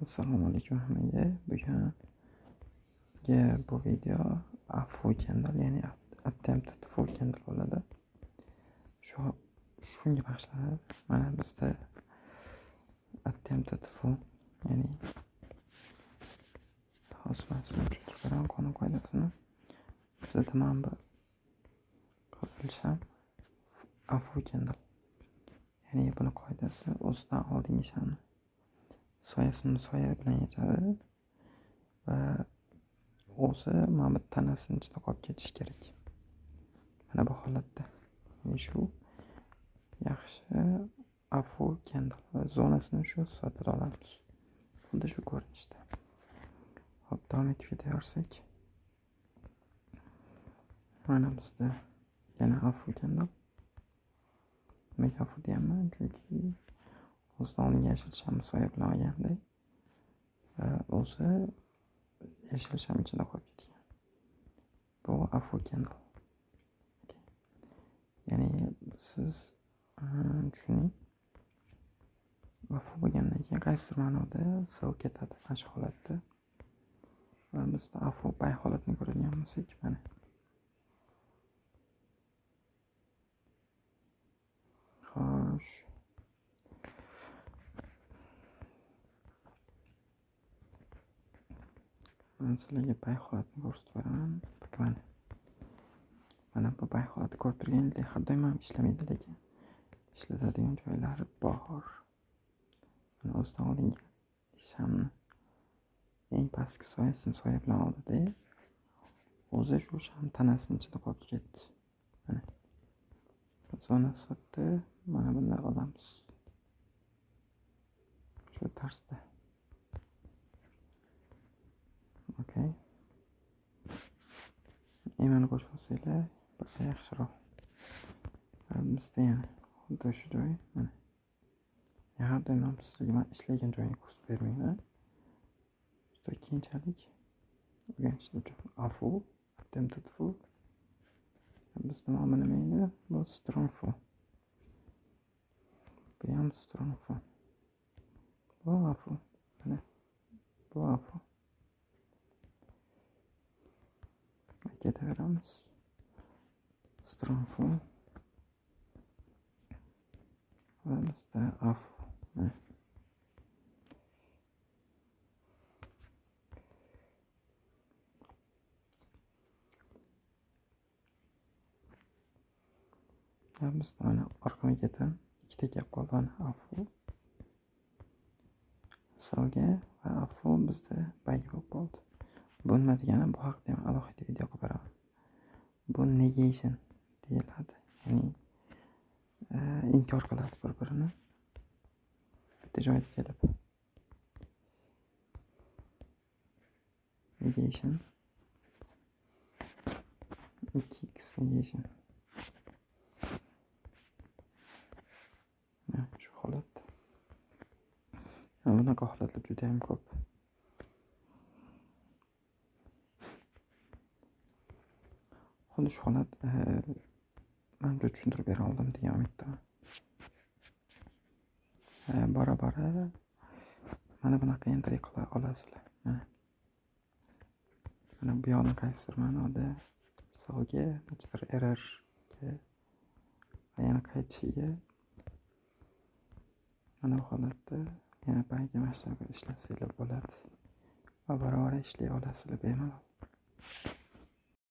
Assalomu alaykum hammaga. Bugungi bu video AFU candle, ya'ni attempted full candle bo'ladi. Shunga bag'ishlanadi. Mana bizda attempted full, ya'ni hozir man sizlarga tushuntirib beraman qonun qoidasini. Bizda mana bu qizil sham AFU candle. Ya'ni buni qoidasi o'zidan oldingi shamni soyasini soya bilan yechadi va o'zi mana bu tanasini ichida qolib ketishi kerak. Mana bu holatda. Ya'ni shu yaxshi AFU candle va zonasini shu sifatida olamiz. Xuddi shu ko'rinishda. Hop, davom etib ketaversak. Mana bizda yana AFU candle. Nimaga AFU deyapman? Chunki o'zidan oldingi yashil shamni soya bilan olganda va o'zi yashil sham ichida qolib ketgan. Bu AFU candle. Okay. Ya'ni siz tushuning. AFU bo'lgandan keyin qaysidir ma'noda sell ketadi mana shu holatda. Va bizda AFU buy holatini ko'radigan bo'lsak, mana xo'sh. Men sizlarga buy holatini ko'rsatib beraman. Mana. Mana bu buy holati ko'rib turganingizdek har doim ham ishlamaydi, lekin ishlatadigan joylari bor. Mana o'zidan oldingi shamni eng pastki soyasini soya bilan oldida, o'zi shu sham tanasini ichida qolib ketdi. Mana zona sotdi, mana bunday olamiz. Shu tarzda. Okay. Emani qo'shib olsanglar yaxshiroq. Bizda yana xuddi shu joy, mana. Har doim ham sizlarga man ishlagan joyini ko'rsatib bermayman. Juda keyinchalik o'rganish uchun AFU, attempted full. Bizda mana nima edi? Bu strong full. Bu ham strong full. Bu AFU. Mana bu AFU. Ketaveramiz. Strong full. Va bizda AFU. Mana. Va bizda mana orqaga ketib ikkita gap qoldi. Mana AFU sellga va AFU bizda buy bo'lib qoldi. Bu nima degani? Bu haqida ham alohida video qilib beraman. Bu negation deyiladi. Ya'ni inkor qiladi bir-birini. Bitta joyga kelib. Negation 2x negation. Shu holat. Bunaqa holatlar juda ham ko'p. Xuddi shu holat men juda tushuntirib bera oldim degan umiddaman. Bora-bora mana bunaqa entry qila olasizlar. Mana. Mana bu yoqni qaysidir ma'noda sellga, nechidir errorga va yana qaytishiga mana bu holatda yana buyga mana shunaqa ishlasanglar bo'ladi. Va bora-bora ishlay olasizlar bemalol.